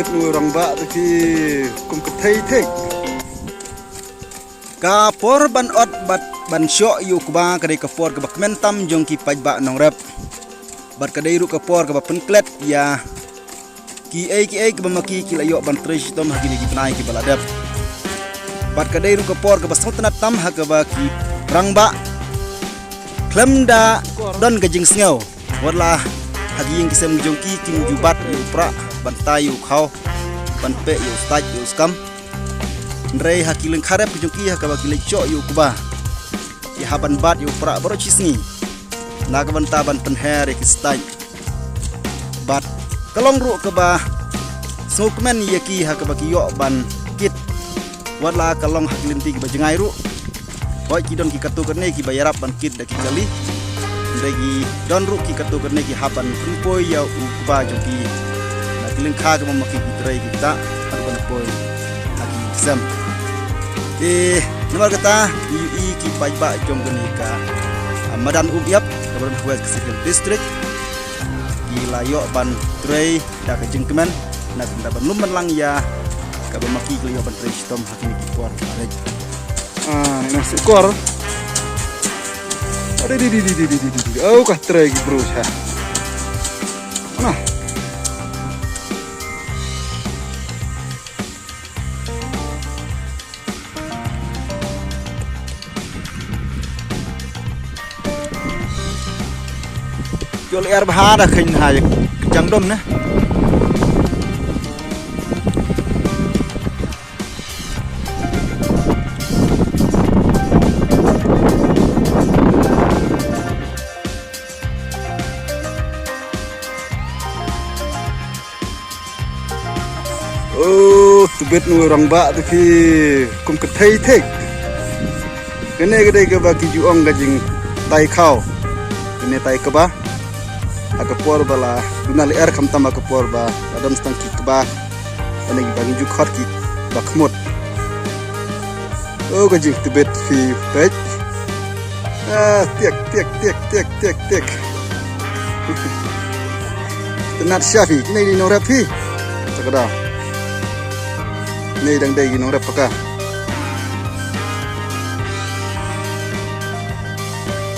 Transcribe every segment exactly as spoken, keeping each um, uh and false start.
Nui rangbah te ki kum ka thei thei. Ka por ban ot bad ban shoh ïa u kba ka dei ka por kaba kmen tam jong ki paidbah nongrep. Bad ka dei ruh ka por kaba pynklet ïa kiei kiei kiba ma ki ki la ïoh ban trei shitom ha kine ki bnai kiba la dep. Bad ka dei ruh ka por kaba sngewtynnat tam ha kaba ki rangbah khlem da don ka jingsngew. Wat la ha ki ïing ki sem jong ki kim ju bat ïa u prah ban tai ïa u khaw, ban peh ïa u stait ïa u skam. Hynrei ha ki lyngkha rep ki jong ki ha kaba ki leit shoh ïa u kba, ki hap ban bat ïa u prah baroh shi sngi na ka bynta ban pynher ïa ki stait. Bad ka long ruh kaba sngewkmen ïa ki ha kaba ki ïoh ban kit. Wat la ka long ha ki lynti kiba jngai ruh. Hooid, ki don ki katto katne kiba ïarap ban kit da ki kali. Hynrei ki don ruh ki katto katne ki hap ban pynpoi ïa u kba jong ki na ki lyngkha kaba ma ki ki trei ki ktah, ha ban poi ha ki sem. Te namar kata ngi ïohi ki paidbah jong kane ka, ah, madan Umïap kaba don ha West Khasi Hills District, ki la ïoh ban trei da ka jingkmen na ka bynta ban lum ban lang ïa kaba ma ki ki la ïoh ban trei shitom ha kine ki por ba la leit. Ah, ni na sukor. Adi di di di di di di di. Oh, ka trei ki bro sha. Mana? Jol er bha da khein ha jang dom ne. Oh, tbit nu rangbah te ki kum ka thei thei. Kane ka dei kaba ki ju ong ka jingtai khaw. Kane tai kba. Ha ka por ba la duna lyer khamtam ha ka por ba la don tang ki kba. Kane kiba ngi ju khot ki ba khmut. Oh, ka jingtbit phi peit. Ah, tiek, tiek, tiek, tiek, tiek, tiek. Tynnat sha phi, nei di nongrep phi. Takada. Nei dang dei di nongrep paka.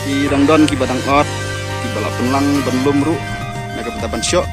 Ki dang don kiba dang ot, kiba la pynlang ban lum ruh na ka bynta ban shoh.